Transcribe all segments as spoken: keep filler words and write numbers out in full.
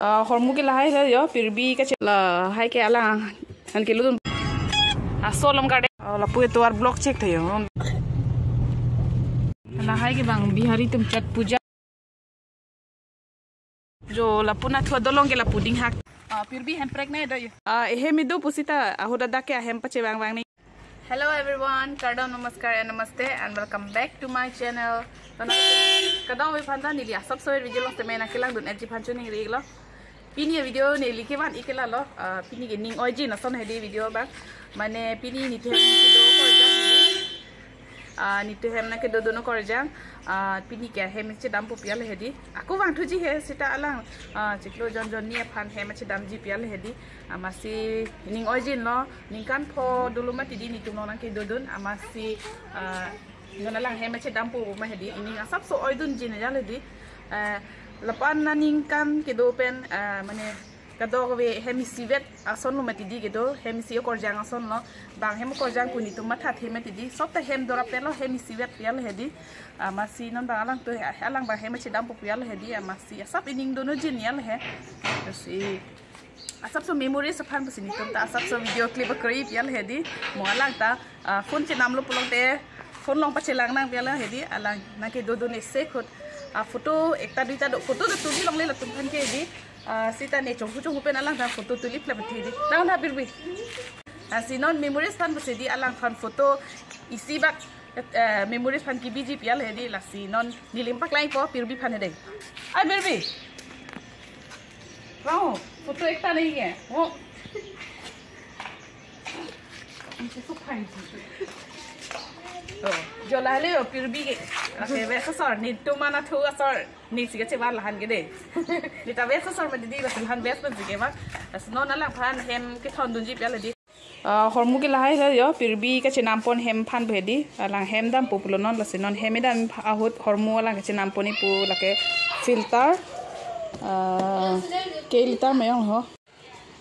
Ah, hormu ke lahai lo yo, Pirbi kache lahai ke alang an kelun. Aso alam kade. Ah, lapu etovar block chek thayo. Lahai ke bang Bihari atum Chhat puja. Jo lapu nathu adolong ke lapu dinghak. Ah, Pirbi hem preknei do yo. Ah, ehem idu pusita ahut adak ke ahem pachevang vangnei. Hello everyone, kardom, namaskar and namaste and welcome back to my channel. Tana kadom vi phanta neli asap soe video along tame nangkelangdun et ji phan choningri lo. Pini video neli kevan ik ke lahelo, ah, pini ke ning oijin ason hedi video abang. Mane pini netum hem kedo okorjang hedi. Ah, netum hem nangkedodun okorjang. Ah, pini ke hem chedampo pi ale hedi. Ako vangthuji he sita alang. Ah, chiklo jon jonni aphan hem chedamji pi ale hedi. Amatsi ning oijin lo, ningkan pho dolo mati di netum along nangkedodun. Amatsi, ah, non alang hem chedampo ma hedi. Ining asapso oidunjin ajal hedi. Eh, lapu-an aningkan kedo pen, eh, mane kadokave hem isivet ason lo mati di kedo, hem isi okorjang ason lo. Bang hem okorjang pu netum mathathe mati di. Sopta hem dorap lo hem isivet pi ale hedi. Amatsi non bang alang tu, alang bang hem chedampo pi ale hedi. Amatsi asap ining dodunjin ale he. Amatsi asapso memories aphan pusi netum ta asapso video clip akri pi ale hedi. Mo alang ta, ah, phone chenamlo pulote phone along pachelang nang pi ale hedi. Alang nangkedodun ese khut. Ah, photo ekta duita do, photo do tuli longle latum aphan ke hedi. Ah, sita ne chonghu chonghu pen alang ta photo tuli phlap hedi. Lang ta Pirbi. Ah, si non memories aphan pusi di alang aphan photo isi bak, eh, memories aphan kebiji pi ale hedi. Lasi non neli nangpaklangpo Pirbi aphan hedi. Ai Pirbi. Wow, photo ekta nahi hai. Oh. Oh, jo lahelo yo Pirbi ke. Okay, vest asor, netum anathu asor, nesi kachevan lahan ke de. Neta vest asor mati di, lapu lahan vest pensi kevan. Lasi non alang aphan hem kethondunji pi ale hedi. Ah, hormu ke lahai lo yo, Pirbi kachenampon hem aphan pu hedi. Alang hem dampo pulo non, lasi non hem edam ahut hormu alang kachenampon ni pu lake filter. Ah, ke liter ma yo ho.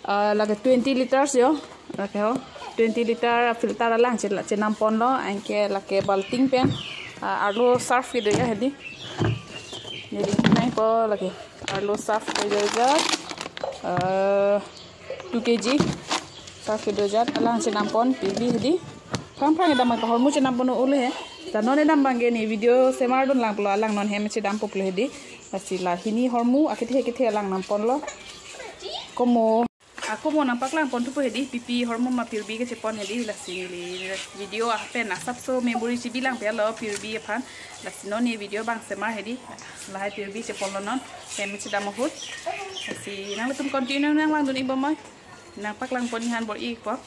Ah, lake twenty liters yo. Lake ho. Twenty liter filter alang che, chenampon lo, anke lake balting pen. Ah, arlo surf kedo ya hedi. Neli nangpo lake. Arlo surf kedo ajat. Ah, two K G. Surf kedo ajat alang chenampon Pirbi hedi. Phrang phrang edam ke hormu chenampon ule he. Ta non edam abang ke ne video semardun lang pulo alang non hem chedampo pulo hedi. Lasi la hini hormu akethe akethe alang nampon lo. Komo. Ako mo nangpaklangpon thupo hedi, pi pi hormu ma Pirbi kechepon hedi, lasi neli video apen asapso memory chibilang pi alo Pirbi aphan. Lasi non ne video bang semar hedi. Lahai Pirbi chepon lo non, hem chedam ahut. Lasi nanglitum continue nanglangdun ik bomnoi. Nangpaklangpon ni han bor-ipo.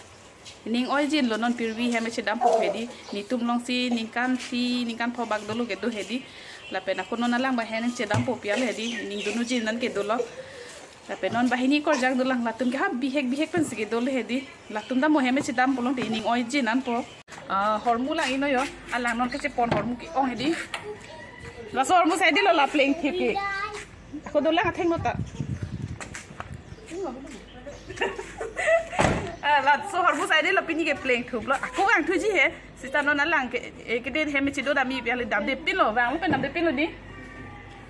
Ning oijin lo non Pirbi hem chedampo hedi. Netum alongsi ningkan si, ningkan pho bak dolo kedo hedi. Lapen ako non alang bang hem chedampo pi ale hedi. Ning dodunjin an kedo lo. Lapen non banghini okorjang dolang, latum ke ha bihek bihek pensi kedo le hedi. Latum ta mo hem chedampo long te ning oijin anpo. Ah, hormu lang ino yo. Alang non kechepon hormu ke-ong hedi. Laso hormu sai di lo la plengthip ke. Ako dolang atheng lo ta. Ah, laso hormu sai di lo pini ke plengthup lo. Ako vangthuji he. Sita non alang ke, eh, kede hem chedodamji pi ale damdepin lo, vanglo pen damdepin lo ni.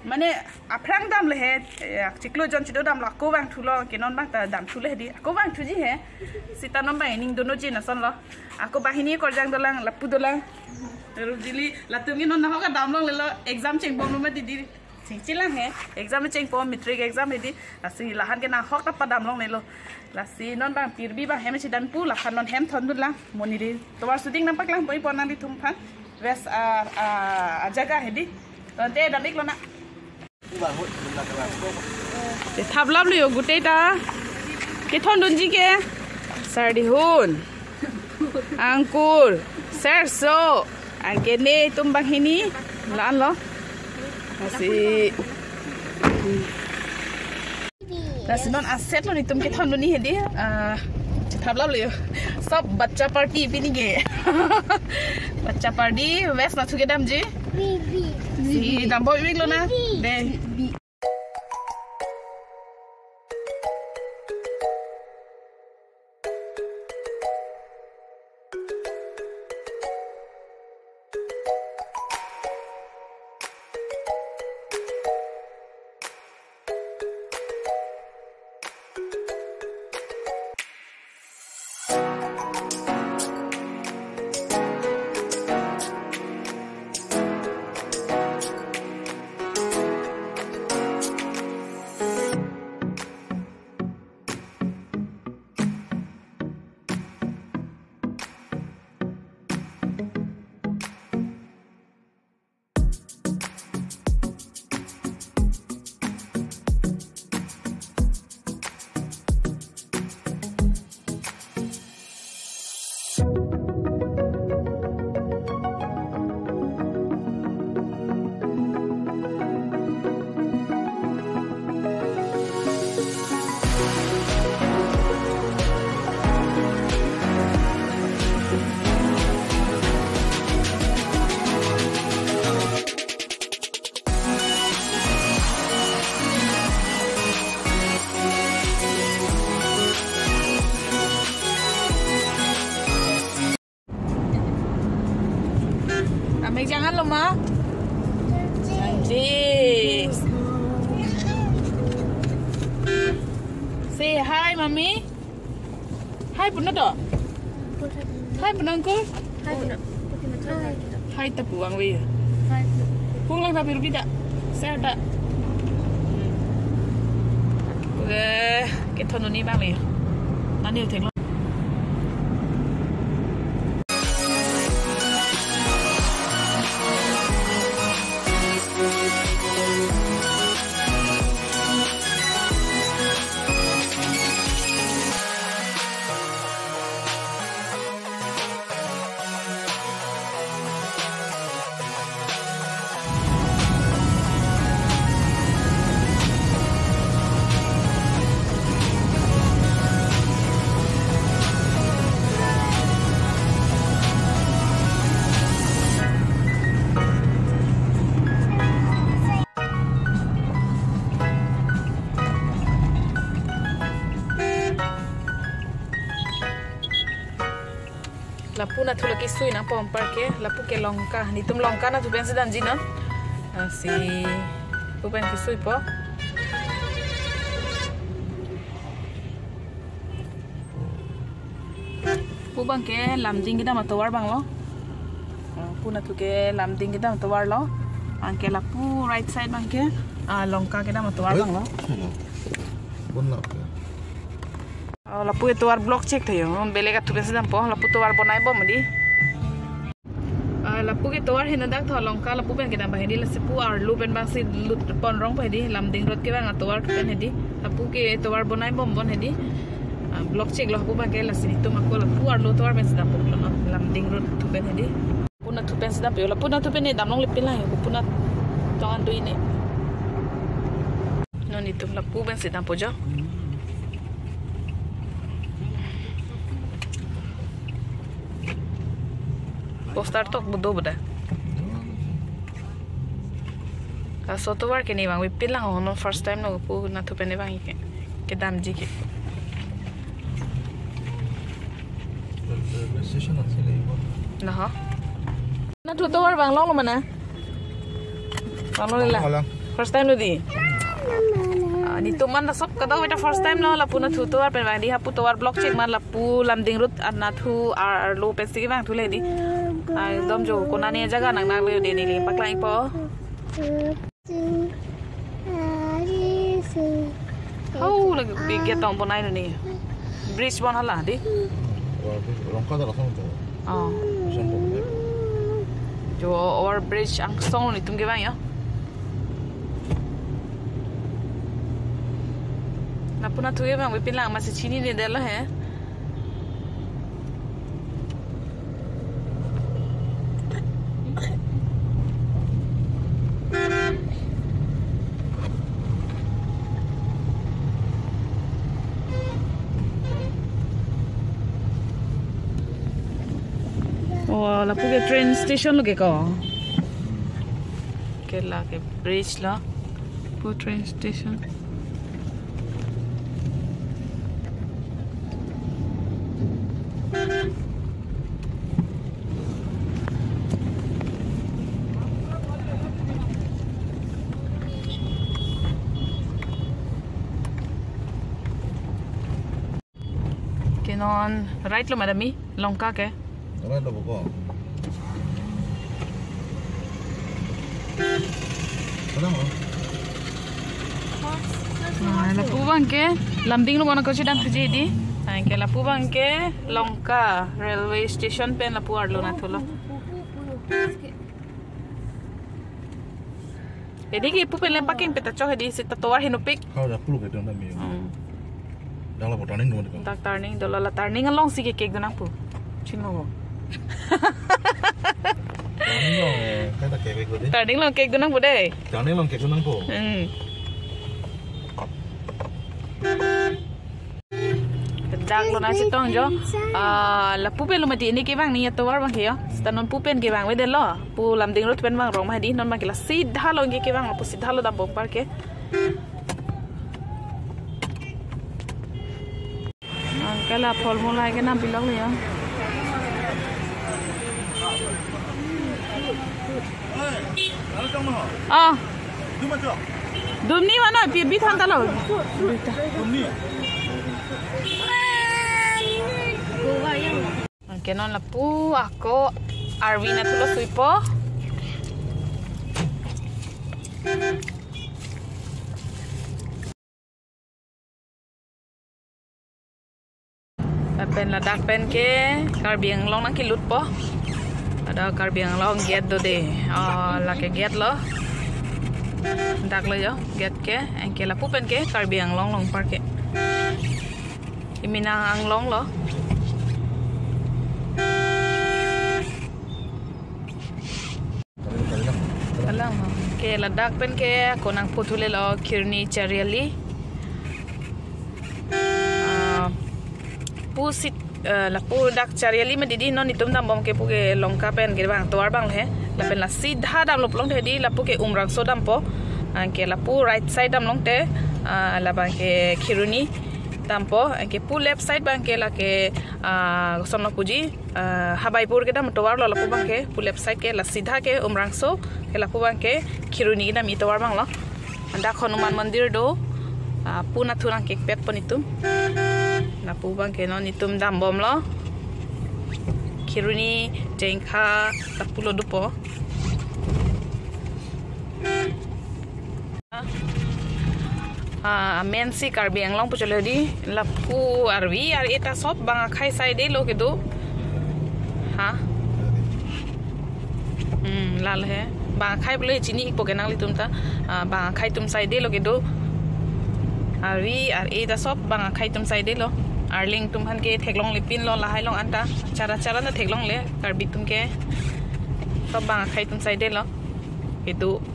Mane aphrang dam le he, eh, chiklo jon chedodam lo, ako vangthu lo, ke non bang ta damthu le hedi, ako vangthuji he. Sita non bang ning dodunjin ason lo. Ako banghini okorjang dolang, lapu dolang. Rujili, latum ke non nahok damlongle lo, exam chengbom lo ma didi. Chingchilang he, exam chengpo, matric exam hedi. Lasi lahan ke nahok ta padamlongle lo. Lasi non bang Pirbi bang hem chedam pu, lahan non hem thondunlang. Mo neli tovar shooting nangpaklangpon ipo nanglitum aphan. Vest, ah, ah, ajaga hedi. Tangte dam ik lonang. Te thaplaplo yo gutei ta. Kethondunji ke. Sardihun. Angkur. Serso. Anke netum banghini. La-an lo. Lasi. Lasi non aset lo netum kethondun ni hedi. Ah, thaplaplo yo. Sob bacha party pini ke. Bacha party, vest nathu kedamji. Si dampo ik lonang. De. Halo, ma. Jis. Say hi, mommy. Hi, puno to. Hi, puno, uncle. Hi, puno. Hi, ta pu vangve. Hi. Pung lang ta pirpi ta. Sir ta. Eh, kethon un-e abang le. Nani utheng lo. Lapu nathu la kesui nangpo anparke, lapu ke Lanka, netum Lanka nathu pensi damji non. Ah, si, lapu pen kesuipo. Lapu abangke Lumding kedam atovar abang lo. Ah, lapu nathu ke Lumding kedam atovar lo. Anke lapu right side abangke, ah, Lanka kedam atovar abang lo. Hello. Bon lo. Oh, lapu atovar block chek thayo. Belek athu pensi dampo. Lapu tovar bonai bom hedi. Ah, lapu ke tovar hin ladak tho Lanka lapu pen kedam ba hedi, lasi pu arlo pen abangsi lut pon rong ba hedi. Lumding Road kevang atovar pen hedi. Lapu ke tovar bonai bom bon hedi. Ah, block chek lo lapu abangke, lasi netum ako lapu arlo tovar pensi dampo lo no. Lumding Road thu pen hedi. Lapu nathu pensi dampo, lapu nathu pen ne damlongle pin lang, lapu nathu tong an do ne. Non netum lapu pensi dampo jo. Poster tok bo do bo da. Laso atovar ke ne vangve pin lang ho, non first time lo lapu nathu pen ne vang ke, kedamji ke. Railway station asi le ibo. Laho. Nathu atovar vanglonglo mana? Vanglonglo la. Vanglong. First time lo di. Ah, netum an la sob kadokave ta first time lo, lapu nathu atovar pen vang hedi, hapu tovar block chek man, lapu Lumding Road anathu arlo pensi kevang thu le hedi. Ah, ekdom jo konane jaga nang nang le hedi, neli paklang po. Hau lake big gate tong bonai lo ne. Bridge bon hala di. Lanka ta lason to. Oh. Lason to. Jo over bridge angsong lo netum kevang yo. Lapu nathu kevangve pin lang, masi chinine det lo he. Oh, lapu ke train station lo ke ko. Ke lake bridge lo. Pu train station. Ke non right lo madam mi, Lanka ke. Right lo boko. Padang lo. Ah, lapu abangke Lumding lo mana kochi dam tuji di. Ah, ke lapu abangke Lanka railway station pen lapu arlo nathu lo. Hedi ke pu pen le parking peta chok hedi, seta tovar hinupik. Hau da puluk itu nami. Hmm. Dak lapu turning dong. Dak turning dolo, la turning alongsi kekek dun nangpo. Chinlo. Turning along, eh, kata kekek dun de. Turning along kek dun nangpo de. Turning along kek dun nangpo. Hmm. Dak lo na chetong jo. Ah, lapu pen lo mati ne kevang ne atovar abangke yo. Seta non pu pen kevangve det lo. Pu Lumding Road pen vangrong ma hedi, non abangke la sidha lo ke kevang, lapu sidha lo dambom anparke. Anke la pholmul hai kenam pilok lo yo. Oh. Dumni mano, pi bi than talo. Anke non lapu ako arvi nathulo suipo. Lapen ladak pen ke Karbi Anglong nangkelutpo. Ada Karbi Anglong gate do de. Oh, lake gate lo. Dak lo jo, gate ke. Anke lapu pen ke Karbi Anglong longpar ke. Iminang Anglong lo. Alang. Ke ladak pen ke ako nangphuthulelo Kheroni Chariali. Ah, pusit, eh, lapu dak Chariali ma didi, non itum dambom ke pu ke Lanka pen ke bang tovar bang he. Lapen la sidha damlo pulote di lapu ke Umrangso dampo. Anke lapu right side damlote, ah, labang ke Kheroni dampo. Anke pu left side bang ke lake, ah, kosonlo puji, ah, Habaipur kedam tovar lo lapu bang ke, pu left side ke la sidha ke Umrangso, ke lapu bang ke Kheroni kedam itovar bang lo. Dak Hanuman Mandir do, ah, pu nathu nangkekpet pon itum. Lapu bang ke non itum dambom lo. Kheroni Jengkha lapu lo dopo. Ah, amen si Karbi Anglong pu cholo di, lapu arvi ar-e ta sop bang akhai saidelo kedo. Ha? Hmm, lal he. Bang akhai pulo chini-ikpo ke nanglitum ta. Ah, bang akhai atum saidelo kedo. Arvi ar-e ta sop bang akhai atum saidelo. Arleng atum aphan ke theklonglepinlo lahai along anta. Chara chara na theklongle Karbi atum ke. Sop bang akhai atum saidelo. Kedo.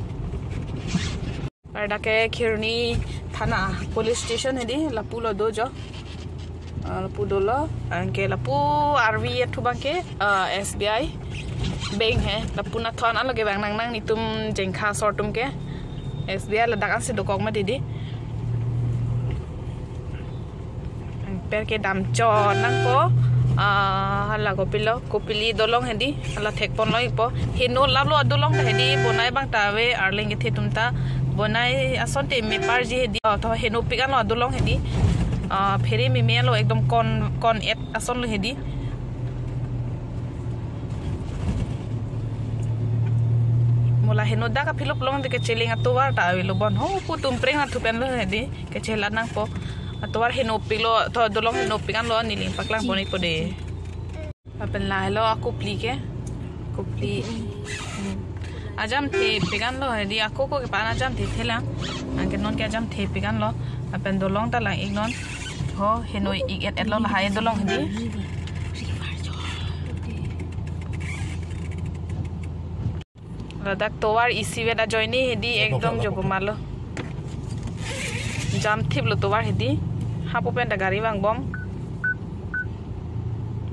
Ladak ke Kheroni Thana Police Station hedi, lapu lo do jo. Ah, lapu dolo, anke lapu arvi athu bang ke, ah, S B I Bank he, lapu nathu an-an lo ke bang nangnang netum Jengkha asor atum ke. S B I ladak ansi dokok ma didi. Anper ke damchot nangpo, ah, hala kopilo, Kopili dolong hedi, hala thekponlo-ikpo. Heno laplo adolong ta hedi, bonai bang ta ave, arleng kethe atum ta, bonai asonte meparji hedi, oh, to henopik anlo adolong hedi, ah, phere meme lo ekdom kon, kon-et asonlo hedi. Mo la heno dak aphi lo pulote kecheleng atovar ta avelo bon ho pu tumpreng athu penlo hedi. Kecheleng nangpo. Atovar henopiklo, to dolong henopik anlo, neli nangpaklang pon-ikpo de. Lapen lahelo akopli ke. Kopli. Hmm. Ajamthepik anlo hedi, ako ko kepan ajamthethelang. Anke non ke ajamthepik anlo. Lapen dolong ta lang-iknon. Ho, heno-ik-et-etlo lahai dolong hedi. Ladak tovar isivet ajoine hedi ekdom jobo malo. Jamthiplo tovar hedi. Hapu pen ta gari vangbom.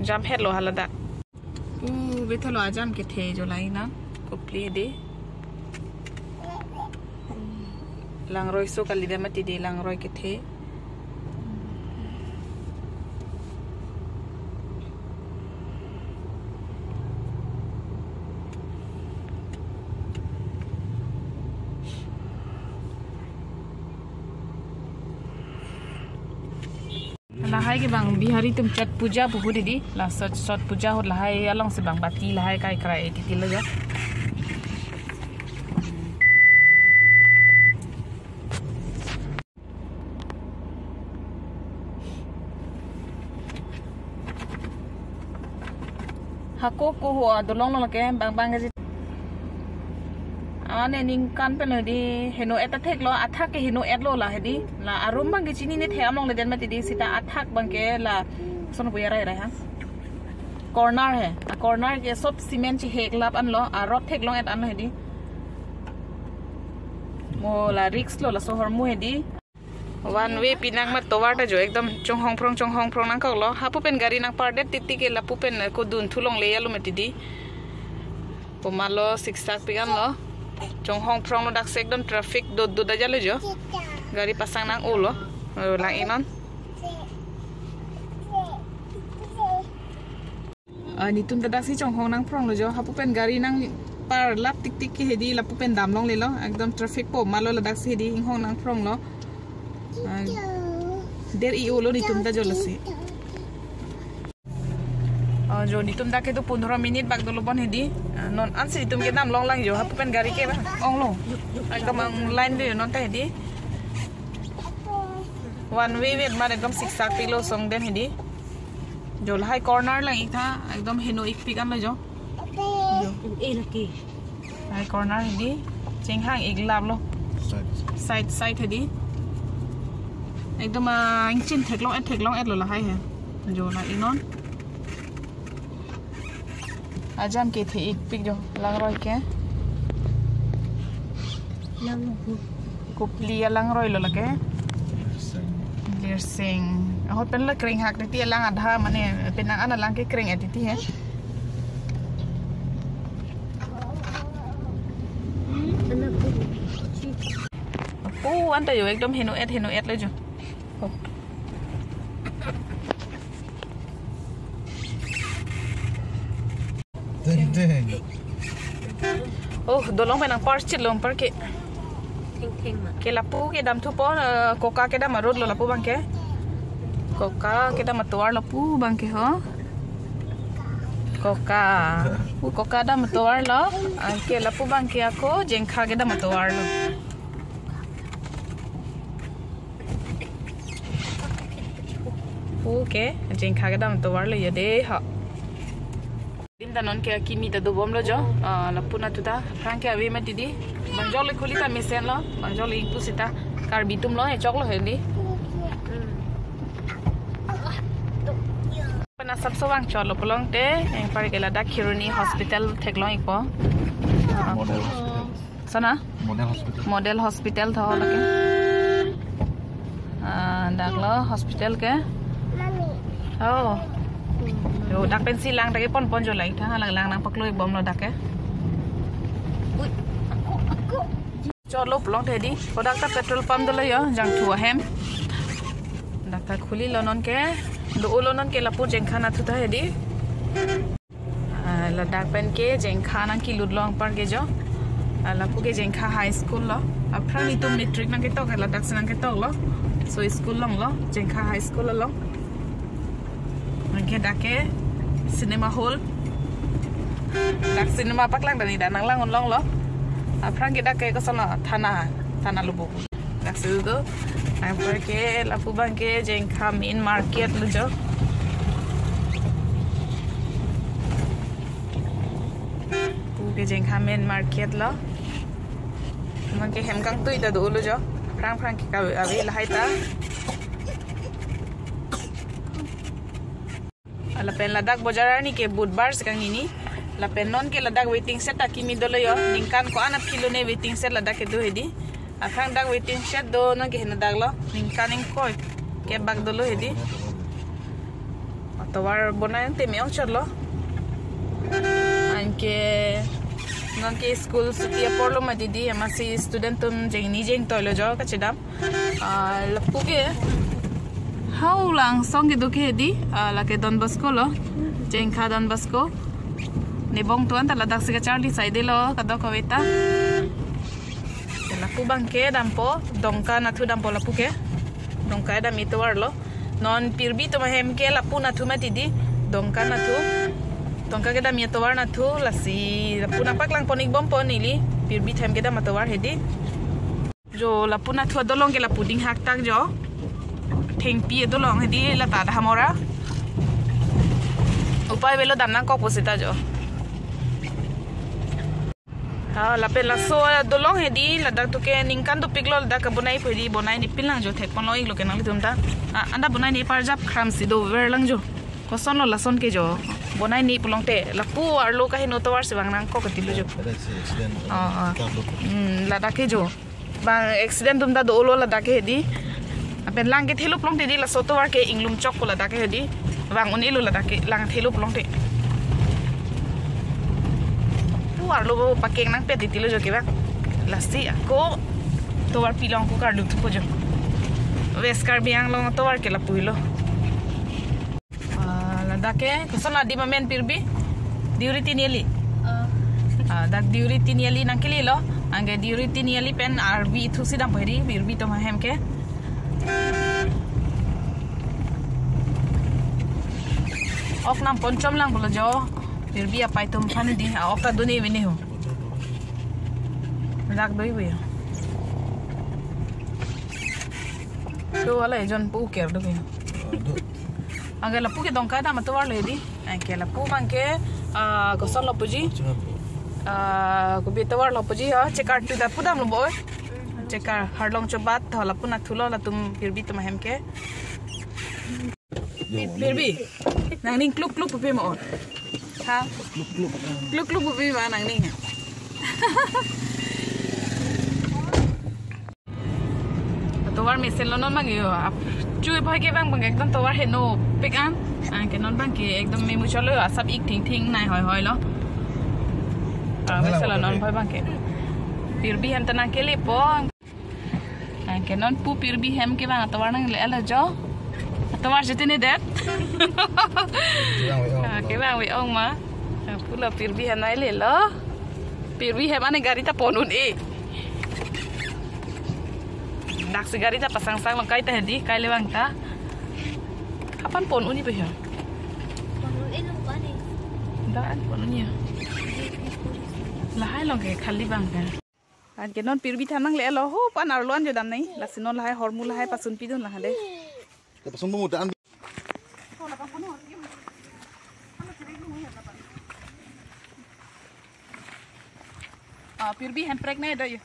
Jamhetlo haladak. Uh, bethalo ajam kethe jo laina. Kopli hedi. Langroi so kalidet mati di langroi kethe. Lahai ke bang Bihari atum Chhat Puja pu hedi, la Chhat, Chhat Puja ahut lahai alongsi bang bati lahai kaikrai titi lo ya. Hako ko ho adolong lo ke bang bang ke. Ane ningkan pen hedi heno-et ta theklo, athak ke heno-etlo la hedi. La arum bang ke chinine the among le den mati di sita athak bang ke la son puya rai rai ha. Corner he. A corner ke sop cement cheheklap anlo, a rod theklong-et anlo hedi. Mo la risk lo laso ahormu hedi. One way pinang ma tovar ta jo ekdom chonghong phrong chonghong phrong nangkoklo. Hapu pen gari nangpardet titi ke lapu pen, eh, kodun thulongle yalo mati di. Pomalo siksak pigan lo. Chonghong phrong lo daksi ekdom traffic dot dot aja lo jo. Gari pasang nang-olo. Eh, lang-iknon. Ah, netum ta daksi chonghong nangphrong lo jo. Hapu pen gari nang Par lap tik tik ke hedi lapu pen damlonglelo. Ekdom traffic po malo ladak si hedi inghong nangphronglo. Ah, der i olo netum ta jo lasi. Oh, jo netum ta ke tu pondro minute bak dolo bon hedi. Ah, non ansi netum ke damlonglang jo. Hapu pen gari ke ba onglo. Ekdom ang line do jo non ta hedi. One way wait mar ekdom siksak pilo song den hedi. Jo lahai corner lang ik tha, ekdom heno ik pik anlo jo. Jo. Eh, laki. Lahai corner hedi. Chenghang ik laplo. Side. Side, side hedi. Ekdom, ah, ingchin theklong et, theklong et lo lahai he. Jo la inon. Ajam ke the ik pik jo langroi ke. Lang. Kopili alangroi lo lake. Dirsing. Ahut pen la kring hak titi alang adha mane penang an alang ke kring et titi he. Hmm, anak. Po anta jo ekdom heno et, heno et lo jo. Oh. Teng, teng. Oh, dolong pen nangpar chit long par ke. Theng theng ma. Ke lapu kedam thupo, eh, koka kedam arut lo lapu abang ke. Koka kedam atovar lapu abang ke ho. Koka. Pu koka dam atovar lo. Anke lapu abang ke ako jengkha kedam atovar lo. Pu ke jengkha kedam atovar lo ya de ha. Dim ta non ke akimi ta dobom lo jo. Ah, lapu nathu ta aphrang ke ave mati di. Bangjok le khuli ta mesen lo. Bangjok le ingpu sita. Karbi atum lo, e chok lo heli. Pen asapso vangchotlo pulote, anpar ke ladak Kheroni Hospital theklong ikpo. Ah, Model Hospital. Sana? Model Hospital. Model Hospital tho lake. Ah, dak lo hospital ke. Oh. Yo, dak pensi lang dak ke ponpon jo lang tha, lang lang nangpaklo ibom lo dak ke. Chotlo pulote di, kodak ta petrol pump dolo yo, jangthu ahem. Dak ta khuli lo non ke, do-o lo non ke lapu jengkha nathu ta hedi. Ah, ladak pen ke jengkha nangkelut lo anpar ke jo. Ah, lapu ke Jengkha High School lo. Aphrang itum matric nangketok, ladak si nangketok lo. So school along lo, Jengkha High School along. Anke dak ke cinema hall. Dak cinema paklang tani dak nanglang-un longlo. Aphrang ke dak ke koson lo, thana, thana lubuk. Dak si do. Anpar ke lapu abang ke Jengkha main market lo jo. Pu ke Jengkha main market lo. Abang ke hem kangtui ta dolo jo. Aphrang aphrang ke ka ave lahai ta. Lapen ladak bojar arni ke Budhbar si kangnini. Lapen non ke ladak waiting shed ta kimi dolo yo. Ningkan ko-an aphi lo ne waiting shed ladak kedo hedi. Aphrang dak waiting shed do non ke hena dak lo. Ningkan ingkoi ke bak dolo hedi. Atovar bonai te me-ong chotlo. Anke non ke school chuti apor lo mati di, amatsi student atum jengni jengtoi lo jo kachedam. Ah, lapu ke haulang song kedo ke di, ah, lake Don Bosco lo, Jengkha Don Bosco. Nebong tuan ta ladak si kacharli side lo, kadokave ta. Lapu abang ke dampo, Dongka nathu dampo lapu ke. Dongka dam itovar lo. Non pirbi atum ahem ke lapu nathu mati di, Dongka nathu. Dongka kedam itovar nathu, lasi lapu nangpaklang pon ikbom pon ili, pirbi ahem kedam itovar hedi. Jo lapu nathu adolong ke lapu dinghak tak jo. Thengpi adolong hedi lata dah hamora. Upai avelo dam nangkok pusita jo. Ha, lapen laso adolong hedi ladak tu ke ningkan dopik lo ladak kabonai hedi bonai ni pin lang jo thek pon lo iklo ke nanglitum ta. Ah, anda bonai ni parjap khram si dover lang jo. Koson lo lason ke jo. Bonai ni pulote lapu arlo kaheno tovar si vang nangkok kati lo jo. Ada si accident. Oh, oh. Tablo. Hmm, ladak ke jo. Bang accident atum ta dolo ladak ke hedi. Lapen lang kethelo pulote di laso tovar ke inglum chok ko ladak ke hedi. Vang un-elo ladak ke lang thelo pulote. Pu arlo bo pakeng nangpet titi lo jo ke bang. Lasi ako tovar pilong ko karlu thupo jo. West Karbi Anglong tovar ke lapu lo. Ah, ladak ke, koson la adim amen pirbi? Diuri tini eli? Ah. Ah, dak Deuri Tiniali nangkele lo. Anke Deuri Tiniali pen arvi ithu si dampo hedi, Pirbi atum ahem ke. Ok nangpon chomlang pulo jo. Pirbi apai atum aphan hedi, ah, ok ta do-an ave ne ho. Dak do-an ave. Do wala ejon pu ker do ke. Anke lapu ke Dongka dam atovar lo hedi. Anke lapu abang ke, ah, kosonlo puji. Ah, kopi atovar lo puji, ha, Chekar tu ta pu damlo bo. Chekar Harlong Chobat, ha, lapu nangthulo latum Pirbi atum ahem ke. Pi-, Pirbi. Nangning kluk kluk pupe ma? Ha? Kluk kluk pupe ma nangning? Tovar mesen lo non abang yo. Ap-, chu bhai ke abang abang ekdom tovar henopik an. Anke non abang ke ekdom memuchotlo, asap ik thingthing nai hoihoi lo. Ah, mesen lo non bhai abang ke. Pirbi ahem ta nangkelepo. Anke non pu Pirbi ahem ke abang atovar nangle-etlo jo. Atovar jete ne det. Kevang ave-ong. Ah, kevang ave-ong ma. Ah, pulo Pirbi ahem nanglelo. Pirbi ahem ane gari ta pon un-e. Daksi gari ta pasangsang lo, kaita hedi, kaile abang ta. Kapan pon un-e pe ya? Pon un-e lo pa ne. Dak an pon un-e ya. Lahai along ke khali abang ke. Anke non Pirbi ahem nangle-etlo, ho pan arlo an jo dam nai. Lasi non lahai hormu lahai pasun pidun lahai de. Te pasun mo dan. Ah, Pirbi ahem pregnant do yo.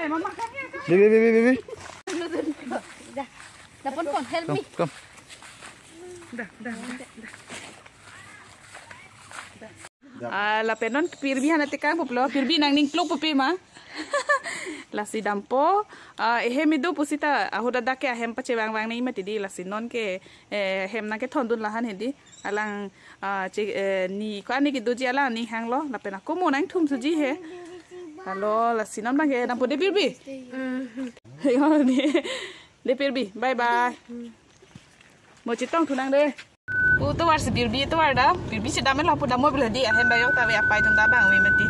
Ay, mama, come here, come. Baby, baby, baby. Da, da, pon, pon, help me. Come, come. Da, da, da, da. Ah, lapen non Pirbi ahem atekang pulo, Pirbi nangning kluk pupe ma. Lasi dampo, ah, ehem kedo pusita, ahut adak ke ahem pachevang vang nangji mati di, lasi non ke, eh, hem nangkethondun lahan hedi. Alang, ah, che, eh, ne ko-an ne kedoji alang aning hanglo, lapen ako mo nangthum suji he. Halo, lasi non abang ke dampo de Pirbi. Yo, ne. De Pirbi, bye bye. Mo chetong thunang de. Pu tovar si Pirbi tovar da. Pirbi si damlo pu dampo pulo di, ahem bayok ta ave, apai atum ta abang ave mati.